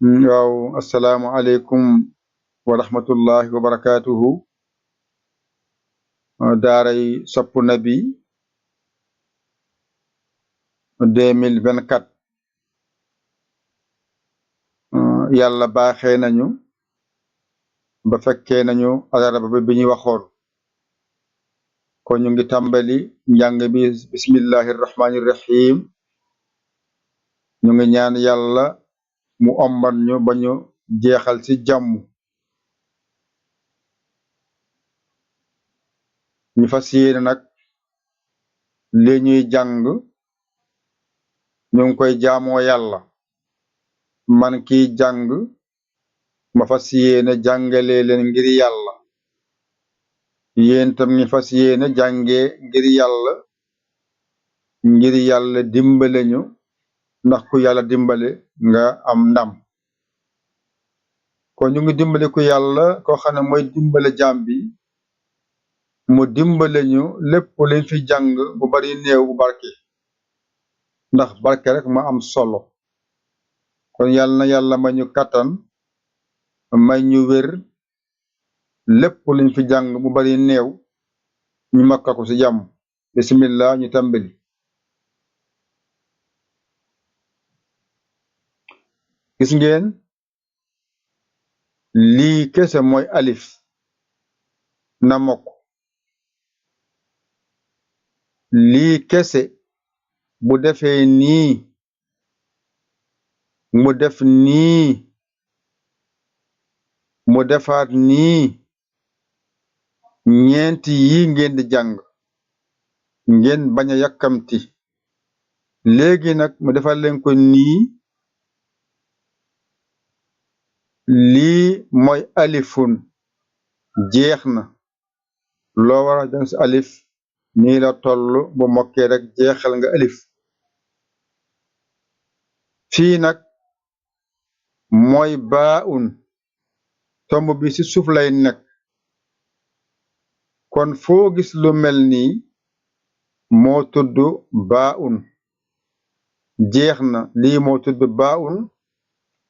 waaw assalaamu aleykum wa rahmatullahi wa barakaatuhu. daaray Sopp Nabi 2024. yàlla baaxee nañu ba fekkee nañu alaraba bi ñuy waxoon ko ñu ngi tàmbali njàng bi bismillahi rahmaani rahim. ñu ngi ñaan yàlla mu omban ñu ba ñu jeexal ci jàmm. ñu fas yéene nag li ñuy jàng ñu ngi koy jaamoo yàlla. man kiy jàng ma fas yéene jàngalee leen ngir yàlla. yéen tam ñu fas yéene jàngee ngir yàlla dimbale ñu, ndax ku yàlla dimbale nga am ndam. kon ñu ngi dimbale ku yàlla koo xam ne mooy dimbale jaam bi, mu dimbale ñu lépp liñ fi jàng bu bari néew bu barke, ndax barke rek ma am solo. kon yàlla na yàlla may ñu kattan, may ñu wér, lépp liñ fi jàng bu bari néew ñu makka ko ci jàmm. bismillah, ñu tàmbali. gis ngeen lii kese mooy alif na mokk. lii kese bu defee nii mu def nii mu defaat nii, ñeenti yi ngeen di jàng ngeen bañ a yàkkamti. léegi nag mu defal leen ko nii. lii mooy alifun, jeex na. loo war a jàng ci alif nii la toll, bu mokkee rek jeexal nga alif. fii nag mooy baaun, tomb bi ci suuf lay nekk. kon foo gis lu mel nii moo tudd baaun, jeex na. lii moo tudd baaun,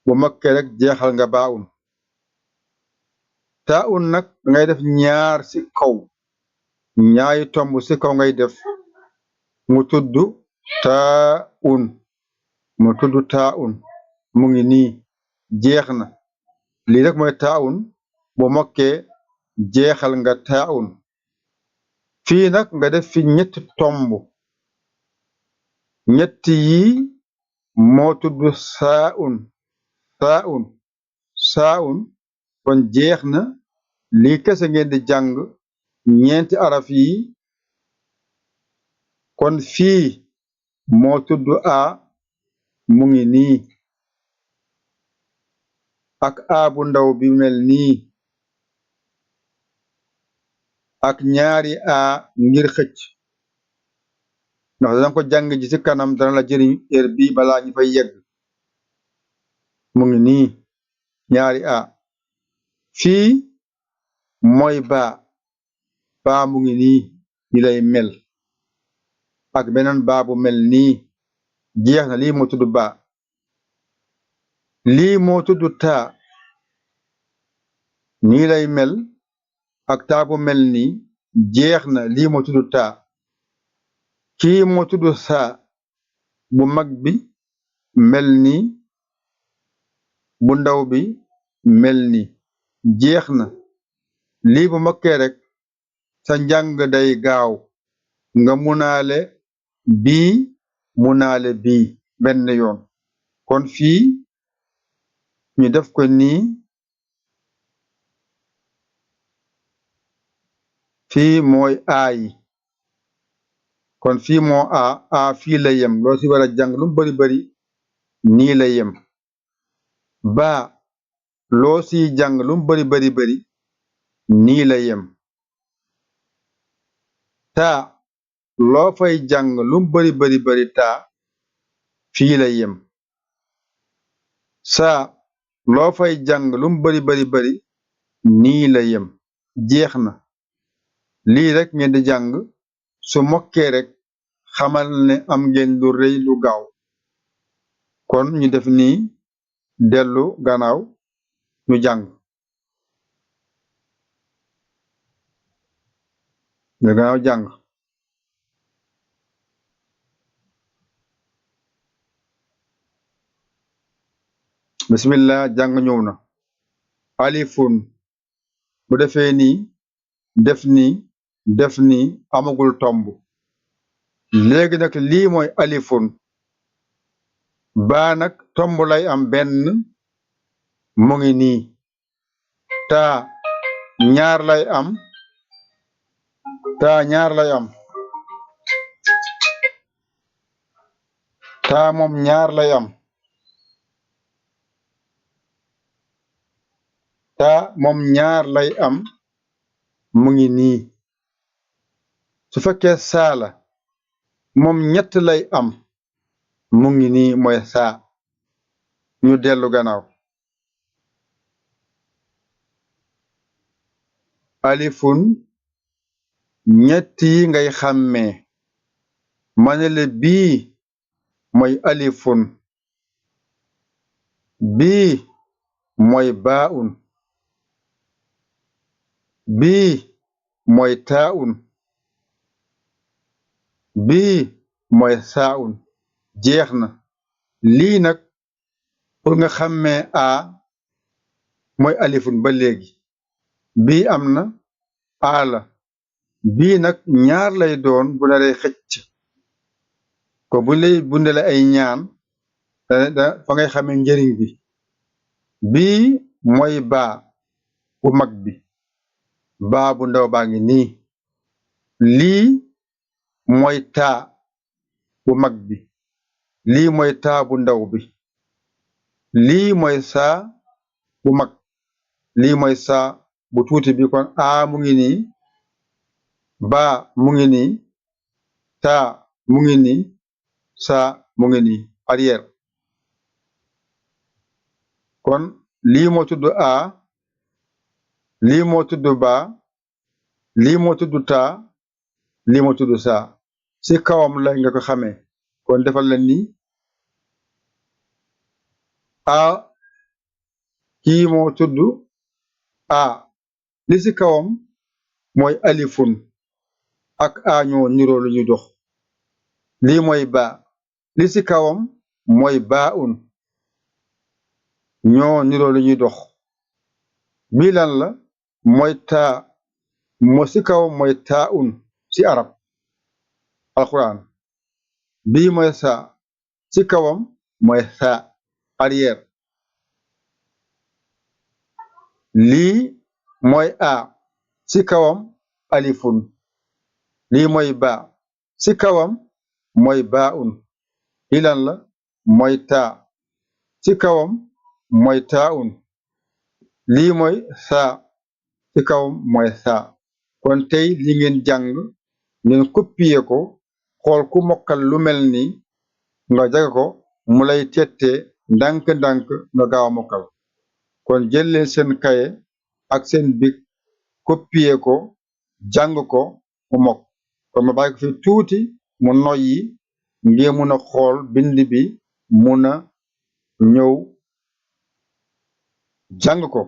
bu mokkee rek jeexal nga baaun. taaun nag ngay def ñaar ci kaw, ñaari tomb ci kaw ngay def, mu tudd taaun. mu ngi nii, jeex na. lii rek mooy taaun, bu mokkee jeexal nga taaun. fii nag nga def fi ñetti tomb, ñetti yi moo tudd saaun. kon jeex na. lii kese ngeen di jàng, ñeenti araf yi. kon fii moo tudd a, mu ngi nii, ak a bu ndaw bi mel nii, ak ñaari a ngir xëcc, ndax danga ko jàng ji ci kanam, dana la jëriñ heure bii balaa ñu fay yegg. mu ngi nii, ñaari a. fii mooy baa mu ngi nii, ni lay mel, ak beneen baa bu mel nii. jeex na. lii moo tudd baa. lii moo tudd taa, nii lay mel, ak taa bu mel nii. jeex na. lii moo tudd taa. kii moo tudd saa, bu mag bi mel nii, bu ndaw bi mel nii. jeex na. lii bu mokkee rek sa njàng day gaaw, nga munaale bii munaale bii benn yoon. kon fii ñu def ko nii. fii mooy aayi. kon fii moo a fii la yem. loo ci war a jàng lu mu bari bari nii la yem. baa loo ci jàng lu mu bari bari nii la yem. taa loo fay jàng lu mu bari bari taa fii la yem. saa loo fay jàng lu mu bari bari nii la yem. jeex na. lii rek ngeen di jàng. su mokkee rek xamal ne am ngeen lu rëy lu gaaw. kon ñu def nii, dellu gannaaw ñu jàng dellu gannaaw jàng bismillah jàng ñëw na alifun bu defee nii def nii def nii amagul tomb léegi nag lii mooy alifun baa nag tomb lay am benn mu ngi nii taa ñaar lay am taa ñaar lay am taa moom ñaar lay am taa moom ñaar lay am mu ngi nii su fekkee saa la moom ñett lay am mu ngi nii mooy saa ñu dellu gannaaw alifun ñett yi ngay xàmmee ma ne la bii mooy alifun bii mooy baaun bii mooy taaun bii mooy saaun jeex na lii nag pour nga xàmmee a mooy alifun ba léegi bii am na a la bii nag ñaar lay doon bu na lay xëcc ko bu lay bundale ay ñaan fa ngay xamee njëriñ bi bii mooy baa bu mag bi baa bu ndaw baa ngi nii lii mooy taa bu mag bi lii mooy taa bu ndaw bi lii mooy saa bu mag lii mooy saa bu tuuti bi kon a mu ngi nii baa mu ngi nii taa mu ngi nii saa mu ngi nii arrière kon lii moo tudd a lii moo tudd baa lii moo tudd taa lii moo tudd saa si kawam la nga ko xamee kon defal leen nii a kii moo tudd a li si kawam mooy alifun ak a ñoo niroo lu ñuy dox lii mooy baa li si kawam mooy baaun ñoo niroo lu ñuy dox bii lan la mooy taa moo si kawam mooy taaun ci arab alquran bii mooy saa ci kawam mooy saa arrière lii mooy a ci kawam alifun lii mooy baa ci kawam mooy baaun lii lan la mooy taa ci kawam mooy taaun lii mooy saa ci kawam mooy saa kon tey li ngeen jàng ngeen copier ko xool ku mokkal lu mel ni nga jaga ko mu lay tettee ndànk-ndànk nga gaaw a mokkal kon jël leen seen kaye ak seen bic copier ko jàng ko mu mokk kon ma bàyyi ko fi tuuti mu noyyi ngeen mun a xool bind bi mun a ñëw jàng ko